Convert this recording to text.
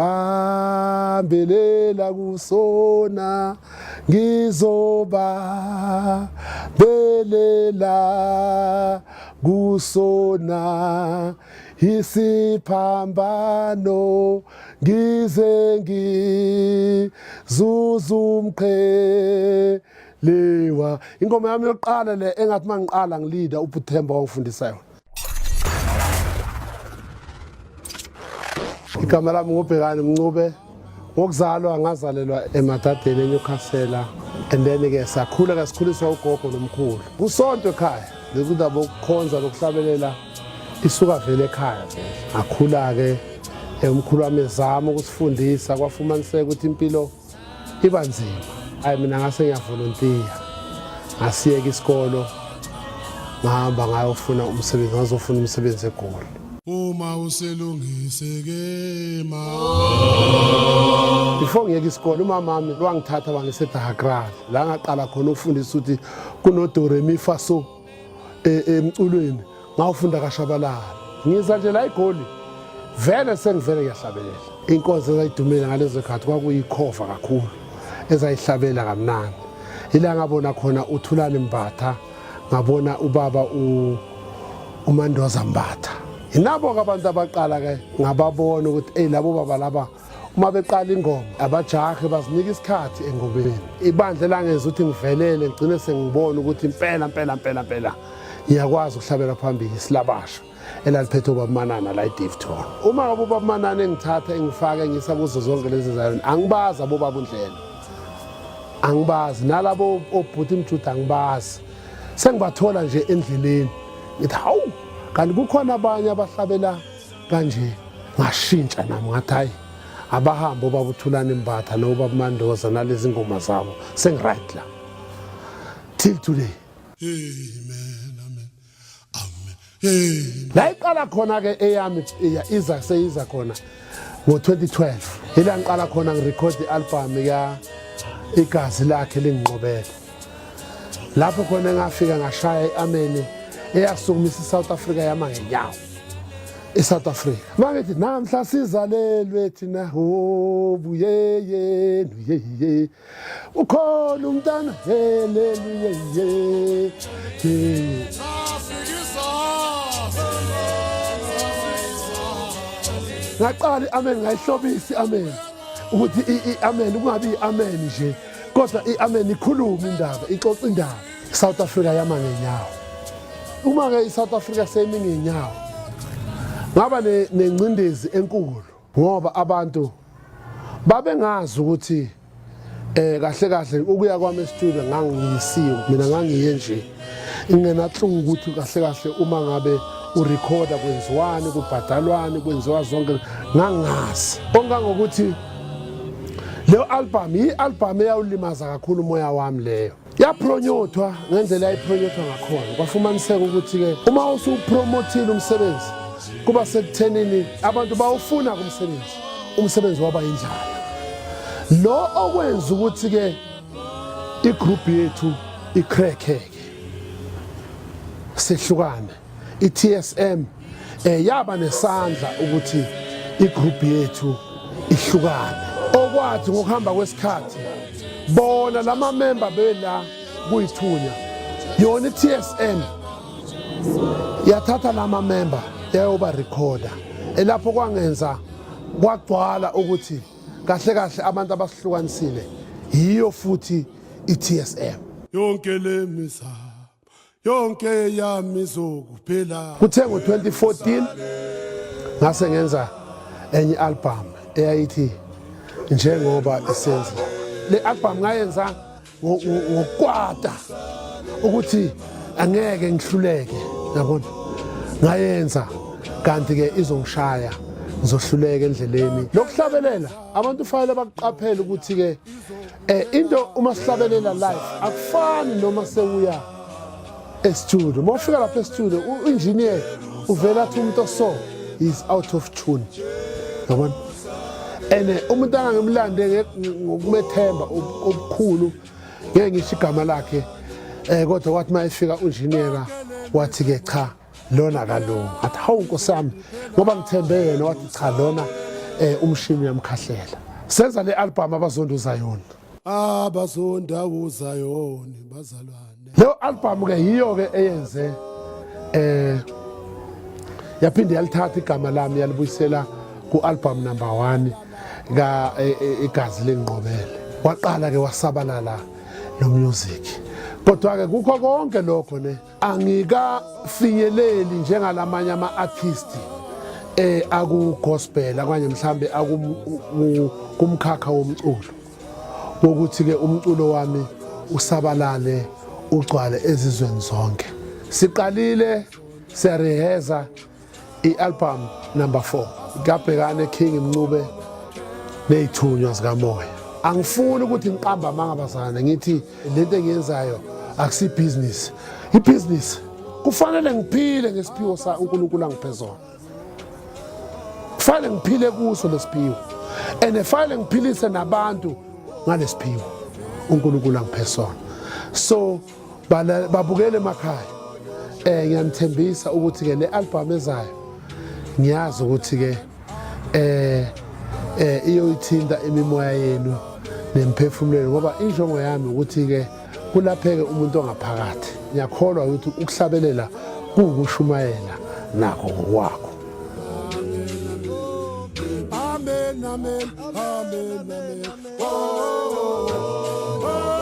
Ngizobambelela kusona, ngizobambelela kusona isiphambano, ngize ngizuze umqhele lewa. Ingoma yami yokuqala le engathi mangiqala ngilida uButhemba wangifundisa yona. Igama lami nguBhekani Mncube. Ngokuzalwa ngazalelwa eMadadeni eNewcastle, and then ke sakhula ke sikhuliswa ugogo nomkhulu. Kusonto ekhaya lekundaba okukhonza nokuhlabelela isuka vele ekhaya vele. Ngakhula ke umkhulu wami ezama ukusifundisa, kwafumaniseka ukuthi impilo iba nzima. Hayi, mina ngase ngiyavolontiya, ngasiyeka isikolo, ngahamba ngayofuna umsebenzi, ngazofuna umsebenzi eGoli. Uma uselungiseke ma. Before ngiyeka isikole, umama wami wangithatha wangise eDakar, la ngaqala khona ukufundisa ukuthi kuno do re mi fa so emculweni. Ngawufunda kaShabalala. Ngiza nje la eGoli, vele sengivele ngiyahlabelela. Inkonzo ezayidumile ngalezo khathi kwakuyikhova kakhulu, ezayihlabela kamnandi. Ila ngabona khona uThulani Mbatha, ngabona ubaba uMandoza Mbatha. Yinabo-ke abantu abaqala-ke ngababona ukuthi eyi, labo baba laba uma beqala ingoma abajahe, bazinika isikhathi engomeni. Ibandla elangenza ukuthi ngivelele ngigcine sengibona ukuthi impela mpela mpela mpela ngiyakwazi ukuhlabela phambili, isilabasha elaliphethe ubaba Manana la eDaveyton. Uma ngabe ubaba Manana engithatha engifaka engisa kuzo zonke lezi zayona, angibazi abobaba uNdlela, angibazi nalabo obhuti Mjuda, angibazi, sengibathola nje endleleni. Ngithi hawu, kanti kukhona abanye abahlabela kanje. Ngashintsha nami, ngathi hayi, abahambe obaba uThulani Mbatha nobaba Mandoza nalezi ngoma zabo, sengiright la till today. Amen, amen, amen, amen. La iqala khona ke eyami iza seyiza khona ngo-2012, ila ngiqala khona ngirekhodi i-album ya Igazi Lakhe Linginqobele, lapho khona engafika ngashaya i-ameni eyasukumisa i-South Africa yama ngenyawo. I-South Africa mangithi namhla sizalelwe thina hobuyeyenu yeye ukhona umntana heleluye ye ye. Ngaqala i-amen, ngayihlobisa i-amen ukuthi i-amen kungabi i-amen nje, kodwa i-amen ikhulume indaba, ixoxe indaba. South Africa yama ngenyawo. Uma-ke i-South Africa seyimi ngenyawo, ngaba nengcindezi enkulu, ngoba abantu babengazi ukuthi kahle kahle ukuya kwami e-studio ngangiyisiwe mina, ngangiye nje ngingenahluku ukuthi kahle kahle uma ngabe urecorda kwenziwani, kubhadalwani, kwenziwa zonke, ngangazi. Ongangokuthi leyo album yi-album eyawulimaza kakhulu umoya wami leyo. Yapromotwa ngendlela yayipromotwa ngakhona, kwafumaniseka ukuthi-ke uma usupromothile umsebenzi, kuba sekuthenini abantu bawufuna kumsebenzi, umsebenzi waba yindlala. Lo okwenza ukuthi-ke igroup yethu icrackeke, sehlukane. I-TSM yaba nesandla ukuthi igroup yethu ihlukane. Okwathi ngokuhamba kwesikhathi bona lama member bela kuyithunya yona i-TSM yathatha lama member yayoba recorder, elapho kwangenza kwagcwala ukuthi kahle kahle abantu abasihlukanisile yiyo futhi i-TSM. Yonke le mizamo yonke yami izokuphela. Kuthe ngo-2014 ngase ngenza enye album eyayithi Njengoba Isenza. Le album ngayenza ngokukwata ukuthi angeke ngihluleke, yabona, ngayenza kanti ke izongishaya, ngizohluleka endleleni lokuhlabelela. Abantu fanele bakuqaphele ukuthi ke into uma sihlabelela live akufani noma sewuya e-studio. Uma ufika lapha e-studio, u-engineer uvela athi umuntu oso is out of tune, yabona. And umuntu angangimlande ngokumethemba obukhulu, ngeke ngisho igama lakhe, kodwa kwathi uma efika u-engineer wathi ke cha, lona kalungi. Athi hawu nkosi yami, ngoba ngithembe yena. Wathi cha, lona Umshini uyamkhahlela. Senza le album Abazonda uZayoni. Abazonda uZayoni bazalwane. Leyo album ke yiyo ke eyenze yaphinde yalithatha igama lami yalibuyisela ku-album number 1 ka Igazi Lenqobele. Waqala ke wasabalala lo music. Kodwa ke kukho konke lokho ne angikafinyeleli njengalamanye ama-artist aku gospel okanye mhlambe kumkhakha womculo, wokuthi ke umculo wami usabalale ugcwale ezizweni zonke. Siqalile siyareheza i-album number 4 kaBhekane King Mncube ney'thunywa zikamoya. Angifuni ukuthi ngiqambe amanga bazalwane, ngithi lento engiyenzayo akusibhizinisi. Ibhizinisi kufanele ngiphile ngesiphiwo sa uNkulunkulu angiphe sona, kufanele ngiphile kuso lesiphiwo, and fanele ngiphilise nabantu ngalesiphiwo uNkulunkulu angiphe sona. So babukele emakhaya, ngiyanithembisa ukuthi ke le album ezayo ngiyazi ukuthi ke iyoyithinta imimoya yenu nemphefumulelo, ngoba injongo yami ukuthi ke kulapheke umuntu ongaphakathi. Ngiyakholwa ukuthi ukuhlabelela kuwukushumayela nakho ngokwakho. Amen, amen, amen, amen. Oh, oh, oh.